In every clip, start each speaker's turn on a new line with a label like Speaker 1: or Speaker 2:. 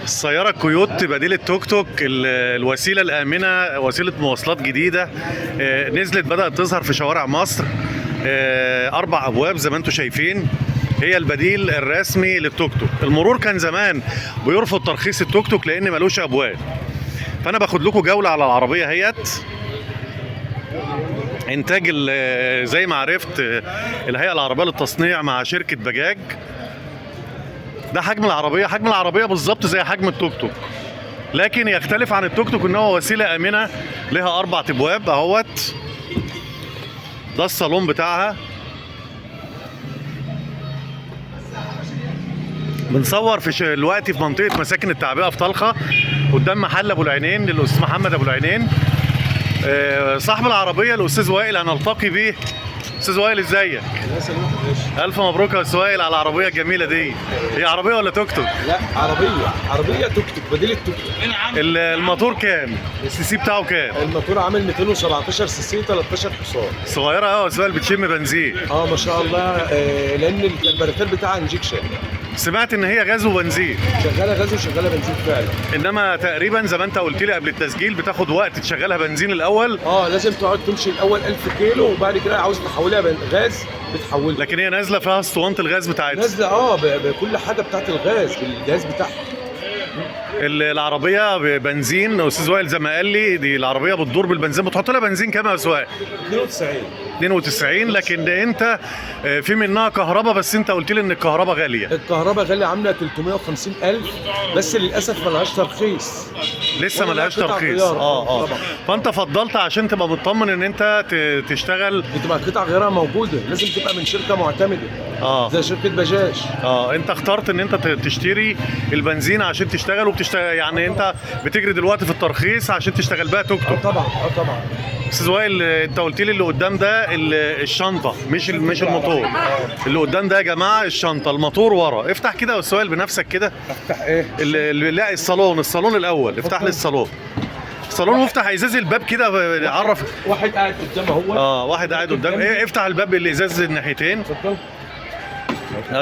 Speaker 1: السيارة الكويوت بديل التوك توك، الوسيلة الآمنة، وسيلة مواصلات جديدة نزلت بدأت تظهر في شوارع مصر. أربع أبواب زي ما انتم شايفين، هي البديل الرسمي للتوك توك. المرور كان زمان بيرفض ترخيص التوك توك لأن ملوش أبواب. فأنا باخد لكم جولة على العربية هيت إنتاج زي ما عرفت الهيئة العربية للتصنيع مع شركة بجاج. ده حجم العربية، حجم العربية بالظبط زي حجم التوك توك، لكن يختلف عن التوك توك ان هو وسيلة آمنة لها أربع أبواب اهوت. ده الصالون بتاعها. بنصور في الوقت في منطقة مساكن التعبئة في طلخة قدام محل أبو العينين للأستاذ محمد أبو العينين. صاحب العربية الأستاذ وائل هنلتقي بيه. أستاذ وائل ازيك؟
Speaker 2: الله يسلمك يا باشا.
Speaker 1: ألف مبروك يا أستاذ وائل على العربية الجميلة دي. هي عربية ولا توك توك؟
Speaker 2: لا عربية، عربية توك توك، بديل التوك توك.
Speaker 1: الموتور كام؟ السي سي بتاعه كام؟
Speaker 2: الموتور عامل 217 سي سي 13 حصان.
Speaker 1: صغيرة قوي يا أستاذ، بتشم بنزين.
Speaker 2: اه ما شاء الله، لان الكربراتير بتاعها injection.
Speaker 1: سمعت ان هي غاز وبنزين.
Speaker 2: شغالة غاز وشغالة بنزين فعلا.
Speaker 1: انما تقريبا زي ما انت قلت لي قبل التسجيل بتاخد وقت تشغلها بنزين الاول.
Speaker 2: اه لازم تقعد تمشي الاول 1000 كيلو وبعد كده عاوز تحولها غاز بتحولها.
Speaker 1: لكن هي نازله فيها اسطوانة الغاز بتاعتها.
Speaker 2: نازله بكل حاجة بتاعت الغاز بالجهاز بتاعها.
Speaker 1: العربية ببنزين استاذ وائل زي ما قال لي، دي العربية بتدور بالبنزين. بتحط لها بنزين كام يا استاذ وائل؟
Speaker 2: 92.
Speaker 1: 92. لكن ده انت في منها كهرباء، بس انت قلت لي ان الكهرباء غالية.
Speaker 2: الكهرباء غالية، عامله 350,000 بس للاسف ما لهاش ترخيص.
Speaker 1: لسه ما
Speaker 2: ولا
Speaker 1: لهاش
Speaker 2: قطع
Speaker 1: ترخيص.
Speaker 2: غيار. طبعا.
Speaker 1: فانت فضلت عشان تبقى مطمن ان انت تشتغل.
Speaker 2: بتبقى قطع غيارها موجودة، لازم تبقى من شركة معتمدة. زي شركة بجاج.
Speaker 1: انت اخترت ان انت تشتري البنزين عشان تشتغل وبتشتغل، يعني انت بتجري دلوقتي في الترخيص عشان تشتغل بقى توك توك.
Speaker 2: طبعا طبعا.
Speaker 1: استاذ وائل، انت قلت لي اللي قدام ده الشنطة، مش الموتور. اللي قدام ده يا جماعة الشنطة، الموتور ورا. افتح كده يا استاذ وائل بنفسك كده.
Speaker 2: افتح ايه؟
Speaker 1: لا الصالون، الصالون الاول. افتح لي الصالون، الصالون، وافتح ازاز الباب كده، عرف.
Speaker 2: واحد قاعد قدام اهو.
Speaker 1: واحد قاعد قدام. ايه، افتح الباب الازاز الناحيتين.
Speaker 2: اتفضل.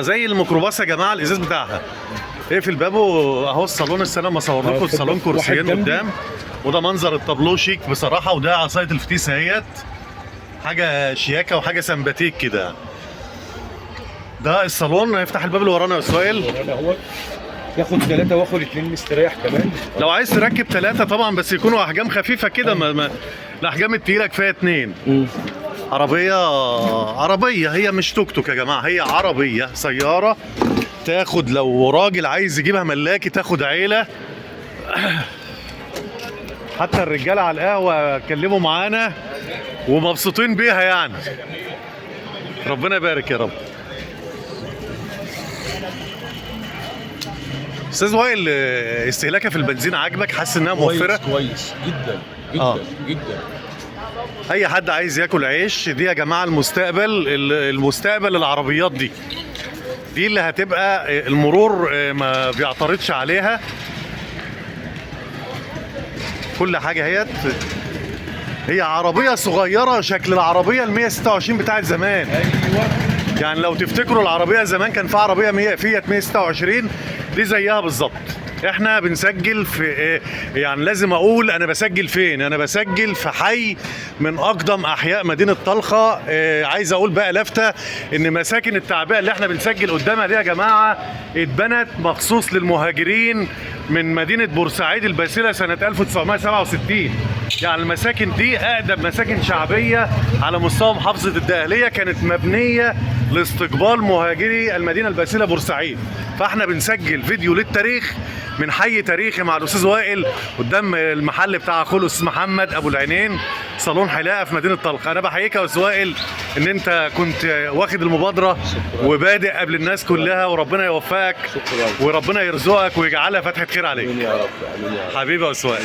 Speaker 1: زي الميكروباص يا جماعة الازاز بتاعها. اقفل بابه اهو. الصالون، السلام ما صور لكم الصالون، كرسيين قدام، وده منظر التابلو شيك بصراحة، وده عصاية الفتيس اهيت، حاجة شياكه وحاجه سمباتيك كده. ده الصالون. افتح الباب اللي ورانا يا سهيل.
Speaker 2: اهو ياخد 3 واخد 2 مستريح كمان.
Speaker 1: لو عايز تركب 3 طبعا، بس يكونوا احجام خفيفة كده، ما الاحجام التقيله كفاية 2. عربية هي مش توك توك يا جماعة، هي عربية سيارة تاخد لو راجل عايز يجيبها ملاكي تاخد عيله. حتى الرجالة على القهوة اتكلموا معانا ومبسوطين بيها يعني. ربنا يبارك يا رب. استاذ وائل، استهلاكها في البنزين عاجبك؟ حاسس انها موفره؟
Speaker 2: كويس جدا جدا جدا.
Speaker 1: اي حد عايز ياكل عيش، دي يا جماعة المستقبل، المستقبل العربيات دي اللي هتبقى المرور ما بيعترضش عليها. كل حاجة هي عربية صغيرة، شكل العربية ال 126 بتاعت زمان.
Speaker 2: ايوه،
Speaker 1: يعني لو تفتكروا العربية زمان كان في عربية فيات 126 دي زيها بالظبط. احنا بنسجل في، يعني لازم اقول انا بسجل فين. انا بسجل في حي من اقدم احياء مدينة طلخه. عايز اقول بقى لافته ان مساكن التعبئه اللي احنا بنسجل قدامها دي يا جماعة اتبنت مخصوص للمهاجرين من مدينة بورسعيد الباسله سنة 1967. يعني المساكن دي اقدم مساكن شعبية على مستوى محافظة الدقهليه، كانت مبنية لاستقبال مهاجري المدينة الباسله بورسعيد. فاحنا بنسجل فيديو للتاريخ من حي تاريخي مع الاستاذ وائل قدام المحل بتاع اخوه الاستاذ محمد ابو العينين، صالون حلاقه في مدينة طلخه. انا بحييك يا استاذ وائل ان انت كنت واخد المبادرة وبادئ قبل الناس كلها، وربنا يوفقك.
Speaker 2: شكرا.
Speaker 1: وربنا يرزقك ويجعلها فتحه خير عليك.
Speaker 2: امين يا رب، امين يا رب.
Speaker 1: حبيبي يا استاذ وائل.